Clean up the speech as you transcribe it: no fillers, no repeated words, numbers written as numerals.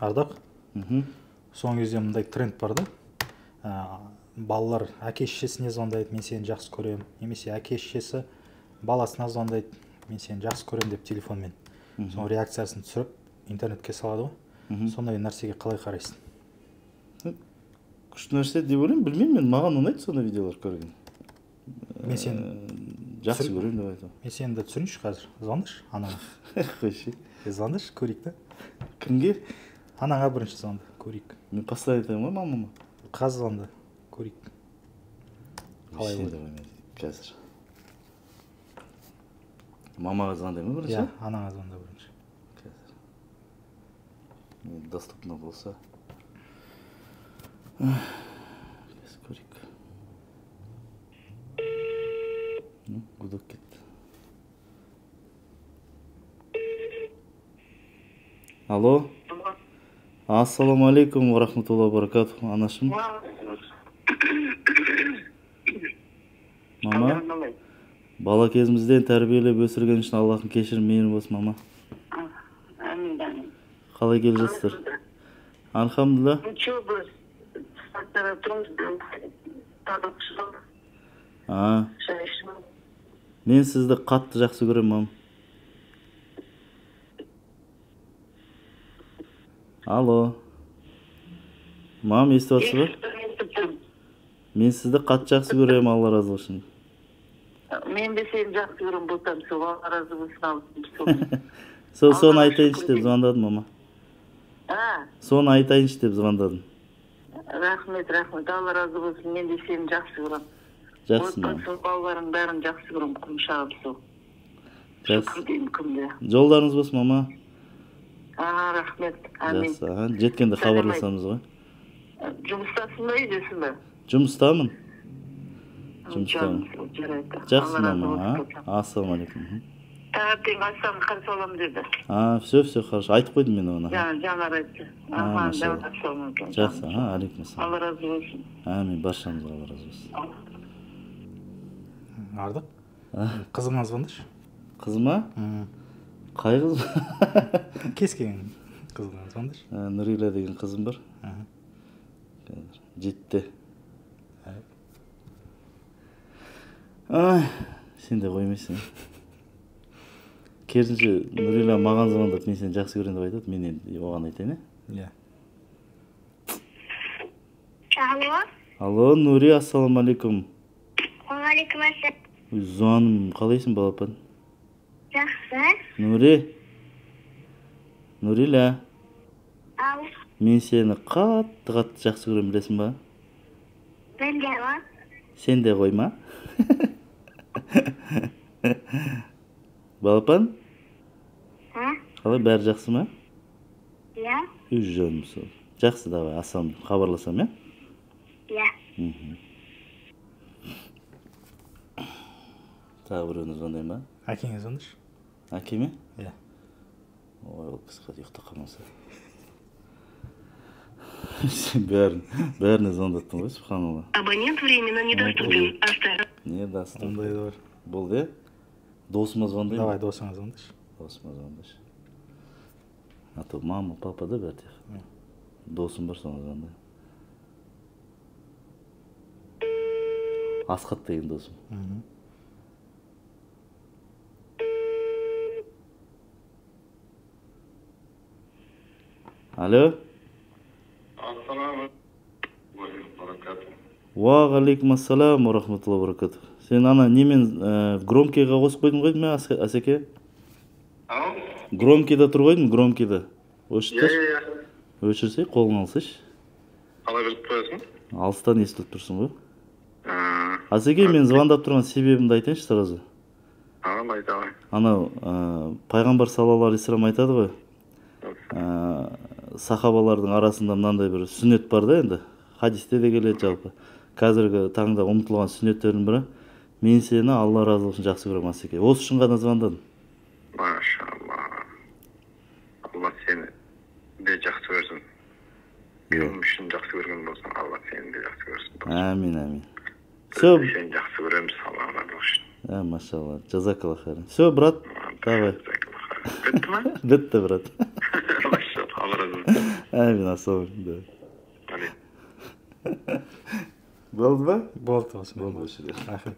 Ардақ, соңғы кезде мындай тренд бар да, балалар әке шешесіне звондайды, мен сені жақсы көремін, немесе әке шешесі баласына звондайды, мен сені жақсы көремін деп телефонмен. Соның реакциясын түсіріп интернетке салады ғой. Сондай нәрсеге қалай қарайсың? Күшті нәрсе деп ойлаймын, білмеймін, мен маған ұнайды сондай видеолар көрген. Мен сені жақсы көремін деп айтамын. Мен сені де түсірейінші қазір. Звондашы анаңа. Қойшы. Звондашы, көрейік та. Кімге? Анаңа бірінші звонда, көрейік. Мен постоянно айтамын ғой мамама. Қазір звонда, көрейік. Қалай болады? Қазір. Мамаға звондаймын ба бірінші? Иә, анаңа звонда бірінші. Қазір. Доступно болса. Қазір көрейік. Гудок кетті. Алло. Ассаламу алейкум ва рахматуллахи ва баракатух, анашым. Мама, бала кезімізден тәрбиелеп өсірген үшін Аллахтың кешірім мейірімі болсын, мама. Әмин, әмин. Қалай келе жатсыздар? Альхамдулилля. Мен сізді қатты жақсы көремін, мам. Алло. Мам, естіп жатсыз ба? Мен сізді қатты жақсы көремін, Алла разы болсын. Мен де сені жақсы көремін, ботам, сол Алла разы болсын. Соны айтайыншы деп звондадым, мама. Соны айтайыншы деп звондадым. Рахмет, рахмет, Алла разы болсын, мен де сені жақсы көремін. Жақсы, мама. Отбасы, балаларың бәрін жақсы көремін, құмшағым сол. Жақсы. Шүкір деймін күнде. Жолдарыңыз болсын, мама. Рахмет, әмин. Жақсы, жеткенде хабарласамыз ғой. Жұмыстасың ба, үйдесің бе? Жұмыстамын. Жұмыстамын. Жақсы, мама. Ассалаумағалейкум. Таңертең ассалам қарсы аламын деді. Все, все, хорошо. Айтып қойдым мен оны. Жанар айтты. Жақсы, алейкум ассалам. Алла разы болсын. Әмин, баршамызға Алла разы болсын. Ардық, қызыңа звондашы. Қызыма? Қай қыз? Кез келген қызыңа звондашы. Нұрила деген қызым бар. Жетті. Сен де қоймайсың. Керісінше, Нұрила маған звондап, мен сені жақсы көремін деп айтады, мен енді оған айтайын, иә? Алло. Алло, Нури, ассалаумағалейкум. Уағалейкум ассалам. Жаным, қалайсың, балапан? Жақсы. Нури. Нурила. Ау. Мен сені қатты-қатты жақсы көремін, білесің ба? Білемін. Сен де қойма. Балапан? Қалай, бәрі жақсы ма? Иә. Өз жаным сол. Жақсы, давай, асам, хабарласам, иә? Иә. Тағы біреуіне звондайын ба? Әкеңе звондашы. Әкеме? Иә. Ой, ол кісі қазір ұйықтап қалмаса. Сен бәріне звондаттың ғой, субханалла. Абонент временно недоступен. Оставь. Недоступен. Ондай да бар. Болды, иә? Досыма звондайын. Давай, досыңа звондашы. Досыма звондашы. А то мама, папа да бәрі тек. Досым бар, соған звондайын. Асхат деген досым. Алло. Ассаламу алейкум. Уағалейкум ассалам уа рахматуллахи ва баракатух. Сен ана немен громкийға қосып қойдың ғой ма, Асеке? Ау? Громкийда тұр қойдың, громкийда. Өшірші. Иә, иә. Өшірсе, қолыңа алсайшы. Қалай біліп қоясың? Алыстан естіліп тұрсың ғой. Асеке, мен звондап тұрған себебімді айтайыншы сразу. Давай, давай. Анау пайғамбар саллаллаху алейхи вассалам айтады ғой. Сахабалардың арасында мынандай бір сүннет бар да енді. Хадисте де келеді жалпы. Қазіргі таңда ұмытылған сүннеттердің бірі. Мен сені Алла разы болсын жақсы көремін, Асеке. Осы үшін ғана звондадым. Машалла. Алла сені де жақсы көрсін. Кім үшін жақсы көрген болсаң, Алла сені де жақсы көрсін. Әмин, әмин. Сені жақсы көреміз, Алла разы болсын. Машалла. Жазакалла хайран. Все, брат, давай. Бітті ма? Бітті, брат. Алла разы болсын. Әмин, ассалаумағалейкум. Алейкум. Болды ба? Болды, осымен. Болды, осы жерде. Рахмет.